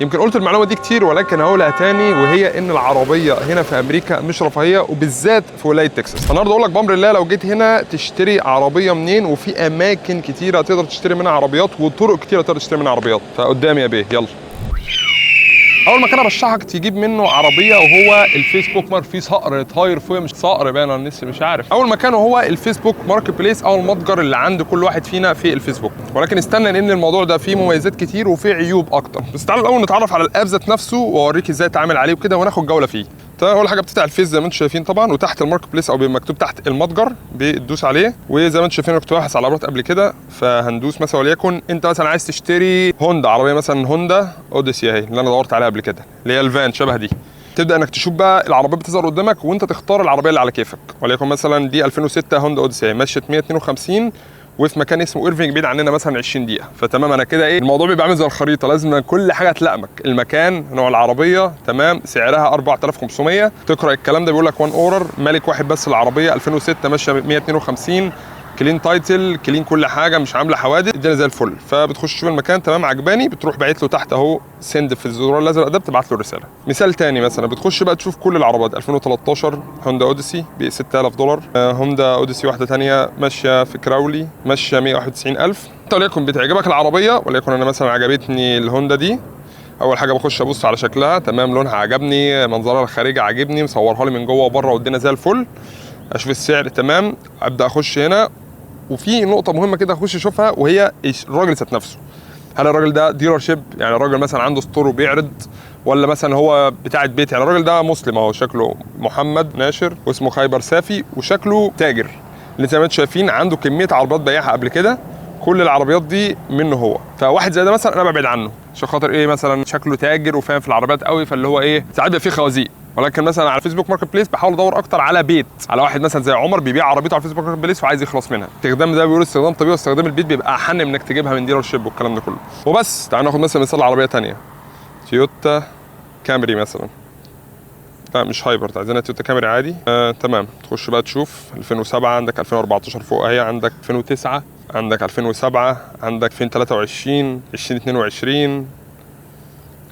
يمكن قلت المعلومة دي كتير ولكن هقولها تاني، وهي ان العربية هنا في امريكا مش رفاهية، وبالذات في ولاية تكساس. النهارده اقول لك بامر الله لو جيت هنا تشتري عربية منين، وفي اماكن كتيرة تقدر تشتري منها عربيات وطرق كتيرة تقدر تشتري منها عربيات. فقدامي يا بيه، يلا. اول مكان ارشحك تجيب منه عربية وهو الفيسبوك market. فيه صقر طاير فوق، مش صقر باين انا لسه مش عارف. اول مكان وهو الفيسبوك marketplace او المتجر اللي عند كل واحد فينا في الفيسبوك، ولكن استنى لان الموضوع ده فيه مميزات كتير وفيه عيوب اكتر. بس تعالوا الاول نتعرف على ال app ذات نفسه واوريك ازاي تعمل عليه وكده، وناخد جولة فيه. تمام، اول حاجة بتفتح الفيس زي ما انتم شايفين طبعا، وتحت ال marketplace او بيبقى مكتوب تحت المتجر بتدوس عليه. وزي ما انتم شايفين انا كنت باحث على عربيات قبل كده، فهندوس مثلا وليكن انت مثلا عايز تشتري هوندا، عربية مثلا هوندا اوديسي اهي اللي انا دورت عليها قبل كده، اللي هي الفان شبه دي. تبدا انك تشوف بقى العربيات بتظهر قدامك وانت تختار العربية اللي على كيفك. وليكن مثلا دي 2006 هوندا اوديسي مشيت 152، وفي مكان اسمه ايرفينج بعيد عننا مثلا 20 دقيقه. فتمام، انا كده ايه، الموضوع بيبقى عامل زي الخريطة، لازم كل حاجة تلائمك، المكان، نوع العربية، تمام، سعرها 4500. تقرا الكلام ده بيقول لك one owner، مالك واحد بس العربية، 2006 ماشية 152، clean title، clean كل حاجه، مش عامله حوادث، الدنيا زي الفل. فبتخش تشوف المكان، تمام عجباني، بتروح باعت له تحت اهو send في الزرار الازرق ده، بتبعت له رسالة. مثال تاني مثلا بتخش بقى تشوف كل العربيات، 2013 هوندا اوديسي ب $6000، هوندا اوديسي واحدة تانية ماشية في كراولي ماشية 191000. انت وليكن بتعجبك العربية، وليكن انا مثلا عجبتني الهوندا دي، اول حاجة بخش ابص على شكلها، تمام، لونها عجبني، منظرها الخارجي عاجبني، مصورها لي من جوه وبره والدنيا زي الفل. اشوف السعر، تمام، ابدا اخش هنا. وفي نقطة مهمة كده اخش اشوفها، وهي الراجل ذات نفسه، هل الراجل ده dealership، يعني الراجل مثلا عنده store وبيعرض، ولا مثلا هو بتاعه بيت. يعني الراجل ده مسلم اهو، شكله محمد ناشر واسمه خيبر سافي، وشكله تاجر، اللي زي ما انتم شايفين عنده كمية عربيات بياعها قبل كده، كل العربيات دي منه هو. فواحد زي ده مثلا انا ببعد عنه عشان خاطر ايه، مثلا شكله تاجر وفاهم في العربيات قوي، فاللي هو ايه ساعات بيبقى فيه خوازيق. ولكن مثلا على فيسبوك marketplace بحاول ادور اكتر على بيت، على واحد مثلا زي عمر بيبيع عربيته على فيسبوك marketplace وعايز يخلص منها. استخدام ده بيقول استخدام طبيعي، واستخدام البيت بيبقى احن من انك تجيبها من dealership والكلام ده كله. وبس تعال ناخد مثلا مثال عربية ثانية، تويوتا كامري مثلا، لا مش hybrid، عايزينها تويوتا كامري عادي. تمام، تخش بقى تشوف 2007، عندك 2014 فوق اهي، عندك 2009، عندك 2007، عندك 2023، 2022،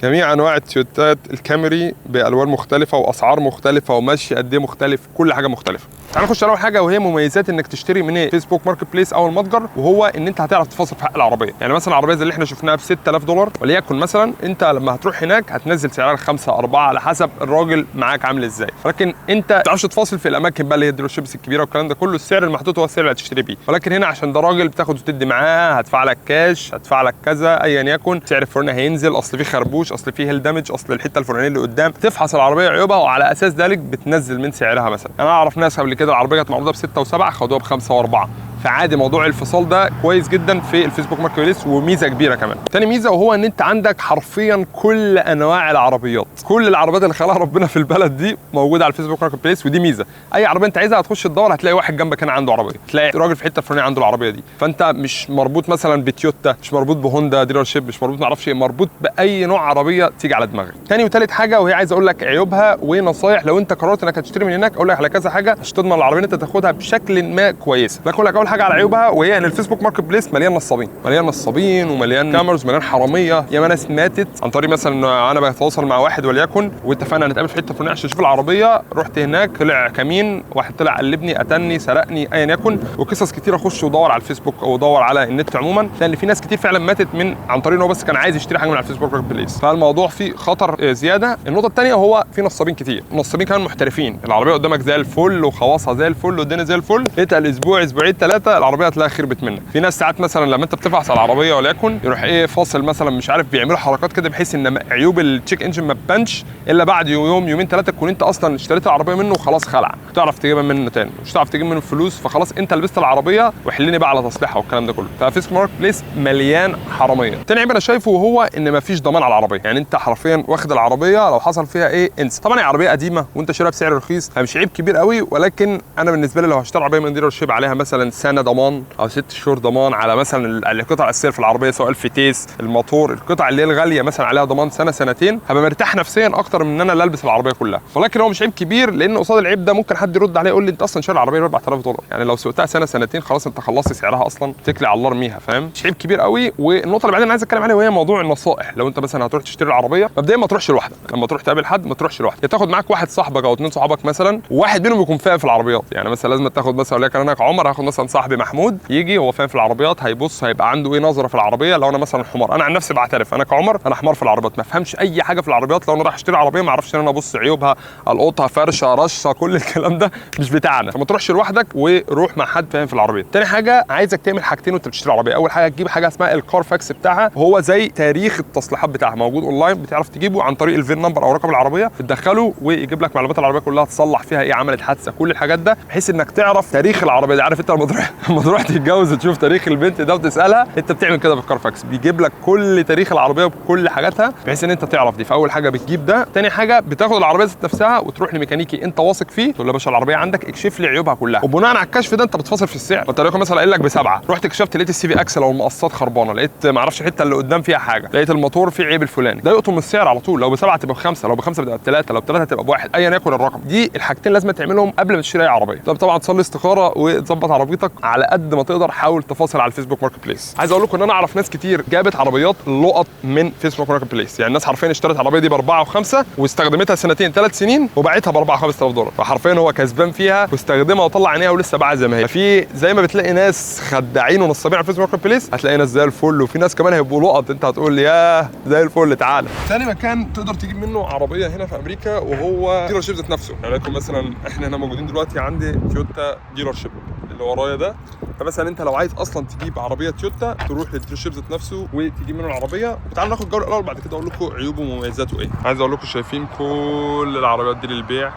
جميع انواع التويوتات الكامري بالوان مختلفة واسعار مختلفة ومشي قد ايه مختلف، كل حاجة مختلفة. تعال نخش على اول حاجة، وهي مميزات انك تشتري من فيسبوك marketplace او المتجر، وهو ان انت هتعرف تفاصل في حق العربية. يعني مثلا عربية زي اللي احنا شفناها ب $6000 وليكن مثلا، انت لما هتروح هناك هتنزل سعرها 5 4 على حسب الراجل معاك عامل ازاي. ولكن انت ما تعرفش تفاصل في الاماكن بقى اللي هي ال dealerships الكبيرة والكلام ده كله، السعر المحطوط هو السعر اللي هتشتري بيه. ولكن هنا عشان ده راجل بتاخد وتدي معاه، هدفع لك كاش، هدفع لك كذا، ايا يكن سعر الفلاني هينزل، اصل في خربوش، اصل في hail damage، اصل الحتة الفلانية اللي قدام، تفحص العربية عيوبها وعلى اساس ذلك بتنزل من سعرها. مثلا انا اعرف ناس قبل كده العربية كانت معروضة ب 6 و7 خدوها ب 5 و4. فعادي موضوع الفصال ده كويس جدا في الفيسبوك marketplace وميزه كبيرة كمان. تاني ميزة وهو ان انت عندك حرفيا كل انواع العربيات، كل العربيات اللي خلقها ربنا في البلد دي موجودة على الفيسبوك marketplace، ودي ميزة. اي عربية انت عايزها هتخش تدور هتلاقي واحد جنبك هنا عنده عربية، تلاقي راجل في حتة الفلانية عنده العربية دي. فانت مش مربوط مثلا بتويوتا، مش مربوط بهوندا dealership، مش مربوط معرفش ايه، مربوط باي نوع عربية تيجي على دماغك. تاني وتالت حاجة، وهي عايز اقول لك عيوبها ونصايح لو انت قررت انك هتشتري من هناك، اقول لك على كذا حاجة عشان تضمن العربية اللي انت تاخدها بشكل ما كويس. لكن اقول لك اول حاجة على عيوبها، وهي ان الفيسبوك marketplace مليان نصابين، مليان نصابين ومليان scammers، مليان حرامية. ياما ناس ماتت عن طريق مثلا ان انا بتواصل مع واحد وليكن واتفقنا نتقابل في حتة فلانيه عشان نشوف العربية، رحت هناك طلع كمين، واحد طلع قلبني، قتلني، سرقني، ايا يكن. وقصص كتير، اخش ودور على الفيسبوك او دور على النت عموما، لان في ناس كتير فعلا ماتت من عن طريق ان هو بس كان عايز يشتري حاجة من على الفيسبوك marketplace. فالموضوع فيه خطر زيادة. النقطة الثانية هو في نصابين كتير، نصابين كمان محترفين، العربية قدامك زي الفل وخواصها زي الفل والدنيا زي الفل، اتقل اسبوع اسبوعين ثلاثة العربية هتلاقيها خربت منك. في ناس ساعات مثلا لما انت بتفحص على العربية وليكن يروح ايه فاصل مثلا، مش عارف بيعملوا حركات كده بحيث ان عيوب ال check engine ما تبانش الا بعد يوم يومين ثلاثة، تكون انت اصلا اشتريت العربية منه وخلاص خلع، تعرف تجيبها منه تاني مش هتعرف تجيب منه فلوس، فخلاص انت لبست العربية وحلني بقى على تصليحها والكلام ده كله. ففيسبوك marketplace مليان حرامية. تاني عيب انا شايفه وهو ان مفيش ضمان على العربية، يعني انت حرفيا واخد العربية لو حصل فيها ايه انسى. طبعا هي عربية قديمة وانت شاريها بسعر رخيص فمش عيب كبير قوي، ولكن انا بالنسبة لي لو هشتري عربية من dealership عليها مثلا سنة سنة ضمان او 6 شهور ضمان على مثلا القطع الاساسية في العربيه، سواء الفتيس، الموتور، القطع اللي هي الغالية مثلا عليها ضمان سنة سنتين، هبقى مرتاح نفسيا اكتر من ان انا اللي البس العربية كلها. ولكن هو مش عيب كبير، لان قصاد العيب ده ممكن حد يرد عليه يقول لي انت اصلا شاري العربية ب 4000 دولار، يعني لو سوقتها سنة سنتين خلاص انت خلصت سعرها اصلا، اتكلي على الله ارميها، فاهم؟ مش عيب كبير قوي. والنقطة اللي بعدين عايز اتكلم عليها وهي موضوع النصائح. لو انت مثلا هتروح تشتري العربيه، مبدئيا ما تروحش لوحدك. لما تروح تقابل حد ما تروحش لوحدك، يا تاخد معاك واحد صاحبك او اتنين صحابك مثلا، وواحد منهم يكون فاهم في العربيات. يعني مثلا لازم تاخد مثلا، وليكن انا كعمر هاخد مثلا صاحبي محمود يجي، هو فاهم في العربيات، هيبص هيبقى عنده ايه نظره في العربيه. لو انا مثلا حمار، انا عن نفسي بعترف انا كعمر انا حمار في العربيات، ما افهمش اي حاجة في العربيات. لو انا رايح اشتري عربية ما اعرفش ان انا ابص عيوبها، القطها، فرشه، رشه، كل الكلام ده مش بتاعنا. فما تروحش لوحدك وروح مع حد فاهم في العربيه. تاني حاجه، عايزك تعمل حاجتين وانت بتشتري عربيه. اول حاجة تجيب حاجة اسمها ال Carfax بتاعها، هو زي تاريخ التصليحات بتاعها، موجود اونلاين، بتعرف تجيبه عن طريق ال VIN number او رقم العربيه، بتدخله ويجيب لك معلومات العربية كلها، تصلح فيها ايه، عملت حادثه، كل الحاجات ده، بحيث انك تعرف تاريخ العربية دي. عارف انت لما تروح تتجوز تشوف تاريخ البنت ده وتسالها، انت بتعمل كده بال Carfax، بيجيب لك كل تاريخ العربية بكل حاجاتها بحيث ان انت تعرف دي. فاول حاجة بتجيب ده. تاني حاجة بتاخد العربية ذات نفسها وتروح لميكانيكي انت واثق فيه، تقول له يا باشا العربية عندك اكشف لي عيوبها كلها، وبناء على الكشف ده انت بتفاصل في السعر. فانت لو مثلا قايل لك بسبعه، رحت كشفت لقيت ال CV axle او المقصات خربانه، لقيت ما اعرفش الحتة اللي قدام فيها حاجه، لقيت الموتور فيه عيب الفلاني، ده يقطم السعر على طول. لو بسبعة تبقى بخمسه، لو بخمسة تبقى بثلاثه، لو بثلاثة تبقى بواحد، ايا يكن الرقم. دي الحاجتين لازم تعملهم قبل ما تشتري اي عربيه. طب طبعا تصلي استخاره وتظبط عربيتك على قد ما تقدر، حاول تفاصل على ال Facebook Marketplace. عايز اقول لكم ان انا اعرف ناس كتير جابت عربيات لقط من Facebook Marketplace، يعني الناس حرفيا اشترت العربية دي باربعة وخمسة واستخدمتها سنتين 3 سنين وباعتها ب 4 5000 دولار، فحرفيا هو كسبان فيها واستخدمها وطلع عينيها ولسه باعها زي ما هي. في زي ما بتلاقي ناس خداعين ونصابين على Facebook Marketplace، هتلاقي ناس زي الفل، وفي ناس كمان هيبقوا لقط، انت هتقول ياه زي الفل تعالى. ثاني مكان تقدر تجيب منه عربية هنا في امريكا وهو dealership ذات نفسه. يعني لكم مثلا احنا هنا موجودين دلوقتي عندي تويوتا dealership اللي ورايا ده. فمثلا انت لو عايز اصلا تجيب عربية تويوتا تروح لل dealership ذات نفسه وتجيب منه العربيه. وتعالوا ناخد جولة الاول، بعد كده اقول لكم عيوبه ومميزاته ايه. عايز اقول لكم شايفين كل العربيات دي للبيع،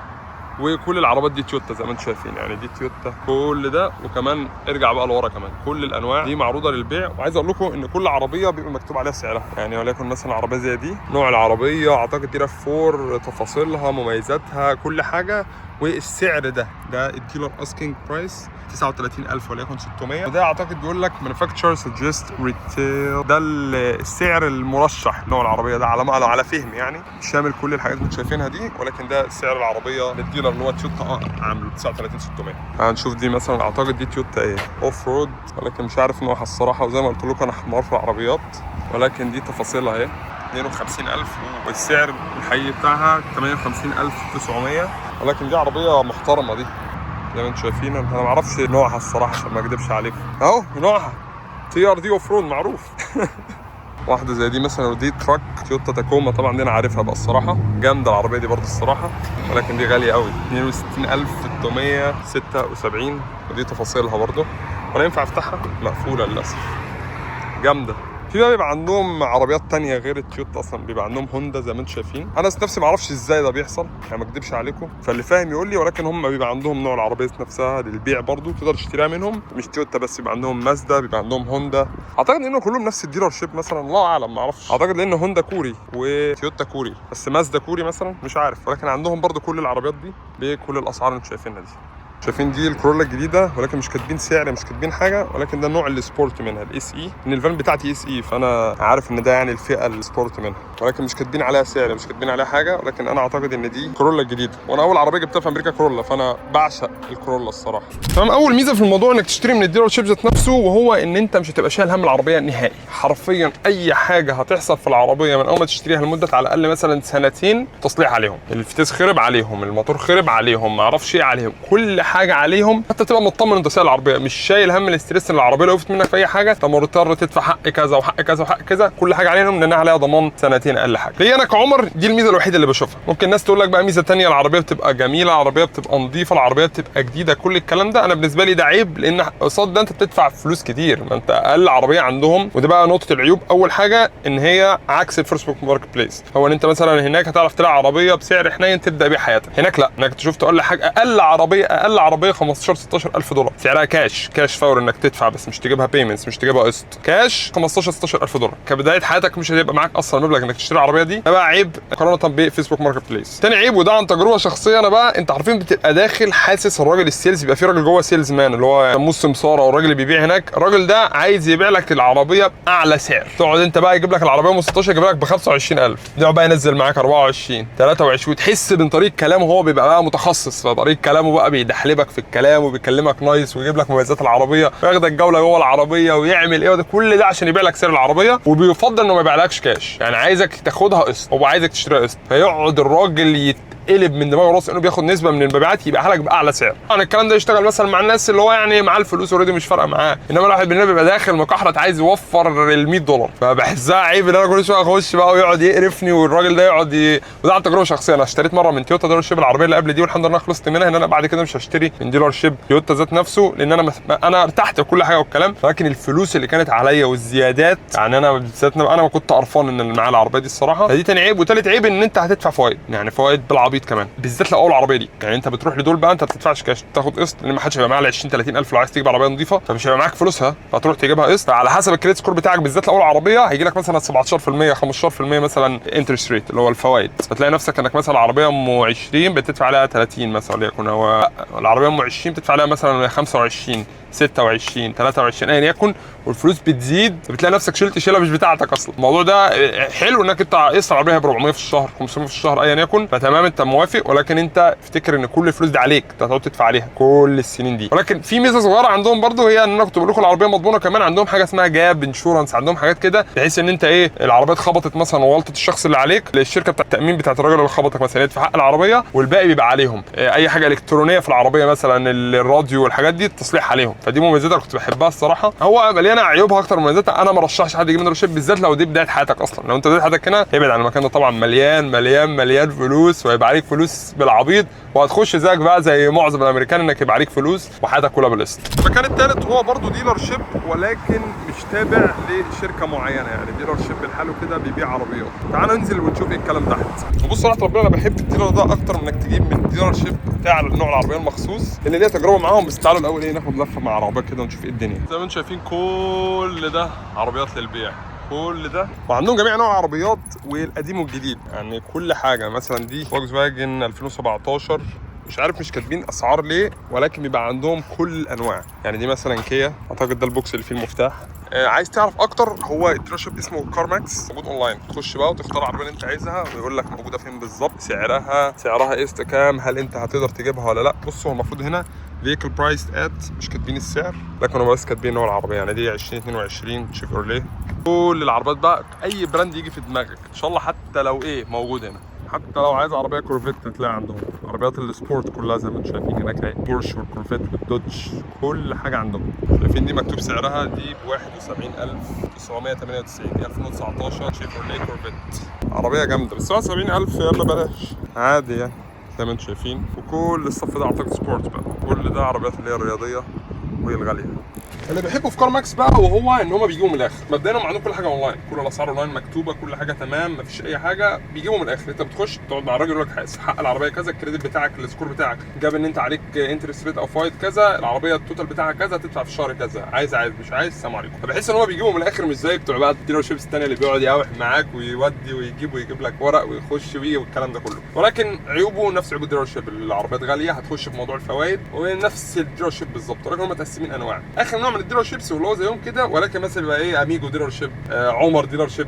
وكل العربيات دي تويوتا زي ما انتم شايفين، يعني دي تويوتا كل ده، وكمان ارجع بقى لورا كمان كل الانواع دي معروضة للبيع. وعايز اقول لكم ان كل عربية بيبقى مكتوب عليها سعرها، يعني وليكن مثلا عربية زي دي، نوع العربية اعتقد دي RAV4، تفاصيلها، مميزاتها، كل حاجه، والسعر ده ال dealer asking price 39000 وليكن 600، وده اعتقد بيقول لك manufacturer suggest retail، ده السعر المرشح نوع العربية ده على ما على فهم، يعني شامل كل الحاجات اللي انتم شايفينها دي، ولكن ده سعر العربية لل dealer اللي هو تويوتا عامله 39600. هنشوف دي مثلا، اعتقد دي تويوتا ايه off road، ولكن مش عارف نوعها الصراحه، وزي ما قلت لكم انا حمار في العربيات، ولكن دي تفاصيلها اهي 52000 والسعر الحقيقي بتاعها 58900، ولكن دي عربية محترمه دي زي ما انتم شايفين. انا ما اعرفش نوعها الصراحة عشان ما اكدبش عليكم، اهو نوعها TRD off road معروف. واحدة زي دي مثلا، ودي truck تويوتا تاكوما، طبعا دي انا عارفها بقى الصراحه، جامدة العربية دي برضه الصراحه، ولكن دي غالية قوي 62676، ودي تفاصيلها برضه. ولا ينفع افتحها؟ مقفولة للاسف. جامده. في بقى بيبقى عندهم عربيات تانية غير التويوتا اصلا، بيبقى عندهم هوندا زي ما انتم شايفين. انا نفسي ما اعرفش ازاي ده بيحصل، يعني ما اكدبش عليكم، فاللي فاهم يقول لي. ولكن هم بيبقى عندهم نوع العربية نفسها للبيع برضو، تقدر تشتريها منهم، مش تويوتا بس، بيبقى عندهم مازدا، بيبقى عندهم هوندا. اعتقد انه كلهم نفس ال dealership مثلا، الله اعلم ما اعرفش. اعتقد لان هوندا كوري وتويوتا كوري، بس مازدا كوري مثلا مش عارف، ولكن عندهم برضو كل العربيات دي بكل الاسعار اللي انتم شايفينها دي. شايفين دي الكورولا الجديده، ولكن مش كاتبين سعر، مش كاتبين حاجه، ولكن ده النوع ال sport منها ال SE، ان الفان بتاعتي SE، فانا عارف ان ده يعني الفئة ال sport منها، ولكن مش كاتبين عليها سعر، مش كاتبين عليها حاجه، ولكن انا اعتقد ان دي كورولا الجديده، وانا اول عربية جبتها في امريكا كورولا، فانا بعشق الكورولا الصراحه. تمام. اول ميزة في الموضوع انك تشتري من ال dealership ذات نفسه، وهو ان انت مش هتبقى شايل هم العربية نهائي. حرفيا اي حاجة هتحصل في العربية من اول ما تشتريها لمدة على الاقل مثلا سنتين تصليح عليهم، الفتيس خرب عليهم، الموتور خرب عليهم، ما اعرفش ايه عليهم، كل حاجة عليهم. انت تبقى مطمن انت سايق العربيه، مش شايل هم ال stress ان العربية لو وقفت منك في اي حاجة انت مضطر تدفع حق كذا وحق كذا وحق كذا. كل حاجة عليهم لانها عليها ضمان سنتين اقل حاجه. ليه انا كعمر دي الميزة الوحيدة اللي بشوفها. ممكن الناس تقول لك بقى ميزة ثانيه، العربية بتبقى جميله، العربية بتبقى نظيفه، العربية بتبقى جديده، كل الكلام ده انا بالنسبة لي ده عيب، لان قصاد ده انت بتدفع فلوس كتير. ما انت اقل عربية عندهم، وده بقى نقطة العيوب. اول حاجة ان هي عكس ال Facebook Marketplace، هو ان انت مثلا هناك هتعرف تلاقي عربية بسعر حنين تبدا بيه حياتك. هناك لا، هناك شفت اقل حاجه، اقل عربيه، اقل اقل عربية 15 16 الف دولار سعرها cash، cash فور انك تدفع، بس مش تجيبها payments، مش تجيبها قسط، كاش 15 16 الف دولار. كبداية حياتك مش هيبقى معاك اصلا مبلغ انك تشتري العربية دي. ده بقى عيب مقارنة ب Facebook Marketplace. تاني عيب، وده عن تجربه شخصية انا بقى، انت عارفين بتبقى داخل حاسس الراجل ال sales، بيبقى في راجل جوه salesman اللي هو يسموه السمساره او الراجل اللي بيبيع هناك. الراجل ده عايز يبيع لك العربية باعلى سعر. تقعد انت بقى يجيب لك العربية ام 16 يجيب لك ب 25000، يقعد بقى ينزل معاك 24 23، وتحس من طريقه كلامه، هو بيبقى بقى متخصص فطريقة كلامه بقى بيدحلبك في الكلام وبيكلمك nice ويجيب لك مميزات العربية وياخدك جولة جوه العربية ويعمل ايه وده، كل ده عشان يبيع لك سعر العربيه. وبيفضل انه ما يبيعلكش كاش، يعني عايزك تاخدها قسط، هو عايزك تشتريها قسط. فيقعد الراجل يتقلب من دماغه راسه انه بياخد نسبه من المبيعات يبيعها لك باعلى سعر. طبعا الكلام ده يشتغل مثلا مع الناس اللي هو يعني معاه الفلوس already مش فارقه معاه، انما الواحد مننا بيبقى داخل مكحرت عايز يوفر ال 100 دولار، فبحسها عيب ان انا كل شوية اخش بقى ويقعد يقرفني والراجل ده يقعد وده عن تجربه شخصيه. انا اشتريت مرة من تويوتا dealership العربية اللي قبل دي، والحمد لله خلصت منها، ان انا بعد كده مش هشتري من dealership تويوتا ذات نفسه، لان انا ارتحت وكل حاجة والكلام، ولكن الفلوس اللي كانت عليا والزيادات، يعني انا بالذات انا ما كنت قرفان ان اللي معايا العربية دي الصراحه. فدي تاني عيب. وتالت عيب ان انت هتدفع فوائد، يعني فوائد بالعبيط كمان، بالذات لو اول عربية دي. يعني انت بتروح لدول بقى انت ما بتدفعش كاش، تاخد قسط، لان ما حدش هيبقى معاه 20 30 الف لو عايز تجيب عربية نظيفه، فمش هيبقى معاك فلوسها، فتروح تجيبها قسط. فعلى حسب ال credit score بتاعك، بالذات لو اول عربيه، هيجي لك مثلا 17% 15% مثلا interest rate اللي هو الفوائد. فتلاقي نفسك انك مثلا عربية ام 20 بتدفع عليها 30 مثلا، وليكن هو العربية ام 20 بتدفع عليها مثلا 25 26 23 ايا يكن، والفلوس بتزيد، بتلاقي نفسك شلت شيله مش بتاعتك اصلا. الموضوع ده حلو انك انت قسط العربية ب 400 في الشهر، 500 في الشهر، ايا يكن، فتمام انت موافق، ولكن انت افتكر ان كل الفلوس دي عليك، انت هتقعد تدفع عليها كل السنين دي. ولكن في ميزة صغيرة عندهم برضو، هي ان انا كنت بقول لكم العربية مضمونه، كمان عندهم حاجة اسمها gap insurance، عندهم حاجات كده بحيث ان انت ايه، العربية اتخبطت مثلا وغلطه الشخص اللي عليك، الشركة بتاعت التامين بتاعت الراجل اللي خبطك مثلا يدفع حق العربية والباقي بيبقى عليهم. اي حاجة الكترونية في العربية مثلا الراديو والحاجات دي التصليح عليهم. فدي مميزاتها اللي كنت بحبها الصراحه. هو مليانة عيوبها اكتر من مميزاتها. انا ما رشحش حد يجيب من dealership، بالذات لو دي بداية حياتك اصلا. لو انت بداية حياتك هنا ابعد عن المكان ده طبعا، مليان مليان مليان فلوس، وهيبقى عليك فلوس بالعبيط، وهتخش زيك بقى زي معظم الامريكان انك يبقى عليك فلوس وحياتك كلها بالقسط. المكان الثالث هو برضه dealership، ولكن مش تابع لشركة معينه، يعني dealership لحاله كده بيبيع عربيات. تعالوا ننزل ونشوف ايه الكلام تحت. وبص صراحة ربنا انا بحب ال dealer ده اكتر من انك تجيب من dealership بتاع نوع العربية المخصوص، لان ليا تجربه معاهم. بس تعالوا الاول ايه ناخد لفه مع العربيات كده ونشوف ايه الدنيا. زي ما انتم شايفين كل ده عربيات للبيع، كل ده، وعندهم جميع انواع العربيات والقديم والجديد، يعني كل حاجه. مثلا دي فولكس واجن 2017، مش عارف مش كاتبين اسعار ليه، ولكن بيبقى عندهم كل الانواع. يعني دي مثلا كيا، اعتقد ده ال box اللي فيه المفتاح. عايز تعرف اكتر، هو ال dealership اسمه CarMax، موجود اونلاين، تخش بقى وتختار العربية اللي انت عايزها ويقول لك موجودة فين بالظبط، سعرها قسط كام، هل انت هتقدر تجيبها ولا لا. بص هو المفروض هنا vehicle priced at، مش كاتبين السعر، لكن هم بس كاتبين نوع العربيه. يعني دي 2022 شيفروليه. كل العربيات بقى اي brand يجي في دماغك ان شاء الله، حتى لو ايه موجود هنا. حتى لو عايز عربية كورفيت هتلاقي عندهم عربيات ال sport كلها زي ما انتم شايفين هناك، اهي بورش والكورفيت والدوج، كل حاجة عندهم. شايفين دي مكتوب سعرها دي ب 71998، دي 2019 شيفروليه كورفيت، عربية جامدة بس 71000، يلا بلاش عادي يعني زي ما انتم شايفين. وكل الصف ده اعتقد sport بقى، كل ده عربيات اللي هي الرياضية وهي الغاليه. اللي بحبه في CarMax بقى وهو ان هم بيجيبوا من الاخر. مبدئيا هم عندهم كل حاجة اونلاين، كل الاسعار اونلاين مكتوبه، كل حاجة تمام، مفيش اي حاجه، بيجيبوا من الاخر. انت بتخش تقعد مع الراجل يقول لك حق العربية كذا، ال credit بتاعك ال score بتاعك جاب ان انت عليك interest rate او فايد كذا، العربية ال total بتاعها كذا، تدفع في الشهر كذا، عايز عايز، مش عايز سلام عليكم. فبحس ان هم بيجيبوا من الاخر، مش زي بتوع بقى ال dealerships الثانية اللي بيقعد يقاوح معاك ويودي ويجيب ويجيب لك ورق ويخش ويجي والكلام ده كله. ولكن عيوبه نفس عيوب ال dealership، العربيات غاليه، هتخش في موضوع الفوائد ونفس ال dealership بالظبط، ولكن هم متقسمين انواع. اخر نوع من ال dealerships واللي هو زيهم كده، ولكن مثلا بيبقى ايه اميجو dealership، عمر dealership،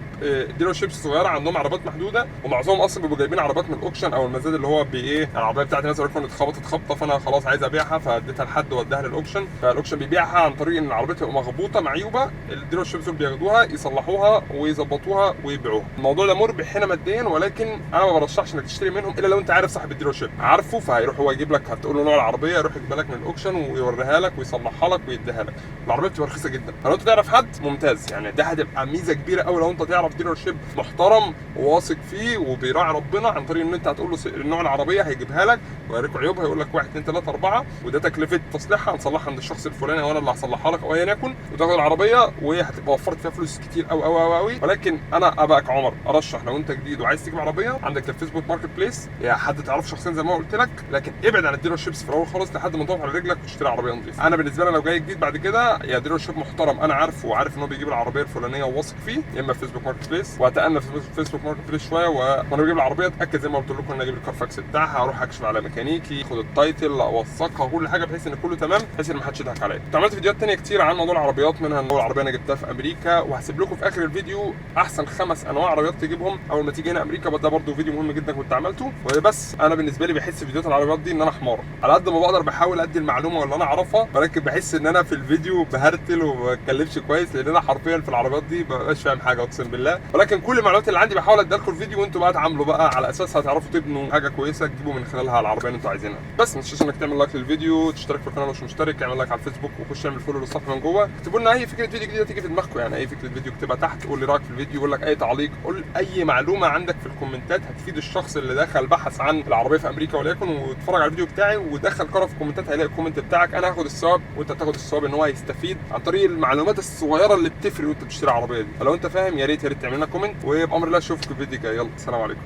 dealerships صغيرة عندهم عربيات محدوده، ومعظمهم اصلا بيبقوا جايبين عربيات من ال auction او المزاد، اللي هو بي ايه العربية بتاعتي مثلا يكون اتخبطت خبطه، فانا خلاص عايز ابيعها، فاديتها لحد واداها لل auction، فال auction بيبيعها عن طريق ان العربية تبقى مخبوطه معيوبه، ال dealerships دول بياخدوها يصلحوها ويظبطوها ويبيعوها. الموضوع ده مربح هنا ماديا، ولكن انا ما برشحش انك تشتري منهم الا لو انت عارف صاحب ال dealership، عارفه، فهيروح هو يجيب لك، هتقول له نوع العربية يروح يجيبها لك من ال auction ويوريها لك ويصلحها لك ويديها لك. العربية بتبقى رخيصة جدا. فلو انت تعرف حد ممتاز، يعني ده هتبقى ميزة كبيرة قوي لو انت تعرف dealership محترم وواثق فيه وبيراعي ربنا، عن طريق ان انت هتقول له نوع العربية هيجيبها لك ويوريك عيوبها، يقول لك 1 2 3 4 وده تكلفة تصليحها، هنصلحها عند الشخص الفلاني وانا اللي هصلحها لك او ايا يكن، وتاخد العربية وهتبقى وفرت فيها فلوس كتير قوي قوي قوي قوي. ولكن انا ابقى كعمر ارشح لو انت جديد وعايز تجيب عربية، عندك ال Facebook Marketplace يا حد تعرفه شخصيا زي ما قلت لك، لكن ابعد عن ال dealerships في الاول خالص لحد ما تقف على رجلك وتشتري عربية نظيفة. انا بالنسبة لي لو جاي جديد بعد كده، يا dealership محترم انا عارفه وعارف ان هو بيجيب العربية الفلانية وواثق فيه، يا اما Facebook Marketplace، واتأنى في Facebook Marketplace شوية وانا بجيب العربية اتاكد زي ما قلت لكم ان اجيب ال Carfax بتاعها، اروح اكشف على ميكانيكي، اخد ال title، اوثقها كل حاجة بحيث ان كله تمام، بحيث ان ما حدش يضحك عليا. كنت عملت فيديوهات تانية كتير عن موضوع العربيات، منها ان اول عربية انا جبتها في امريكا، وهسيب لكم في اخر الفيديو احسن 5 انواع عربيات تجيبهم اول ما تيجي هنا امريكا. ده برده فيديو مهم جدا كنت عملته. وبس انا بالنسبة لي بحس في فيديوهات العربيات دي ان انا حمار، على قد ما بقدر بحاول ادي المعلومة اللي انا اعرفها، ولكن بحس ان انا في الفيديو بهرتل وما بتكلمش كويس، لان انا حرفيا في العربيات دي ما ببقاش فاهم حاجة اقسم بالله. ولكن كل المعلومات اللي عندي بحاول اديها لكم الفيديو، وانتوا بقى تعاملوا بقى على اساسها، تعرفوا تبنوا حاجة كويسة تجيبوا من خلالها العربية اللي انتوا عايزينها. بس ما تنساش انك تعمل like للفيديو، تشترك في القناة لو مش مشترك، اعمل like على الفيسبوك، وخش اعمل follow للصفحه من جوه. اكتبوا لنا اي فكرة فيديو جديدة تيجي في دماغكم، يعني اي فكرة فيديو اكتبها تحت، قول لي رايك في الفيديو، قول لك اي تعليق، قول اي معلومة عندك في الكومنتات هتفيد الشخص اللي دخل بحث عن العربية في امريكا وليكن واتفرج على الفيديو بتاعي ودخل قرا في الكومنتات، هيلاقي ال comment بتاعك. انا هاخد الثواب وانت هتاخد الثواب ان هو هيستفيد عن طريق المعلومات الصغيرة اللي بتفرق وانت بتشتري العربية دي. فلو انت فاهم يا ريت يا ريت تعمل لنا comment، وبامر الله اشوفك في الفيديو الجاي. يلا سلام عليكم.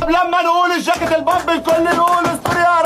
لما نقول الجاكيت ال pump الكل يقول story.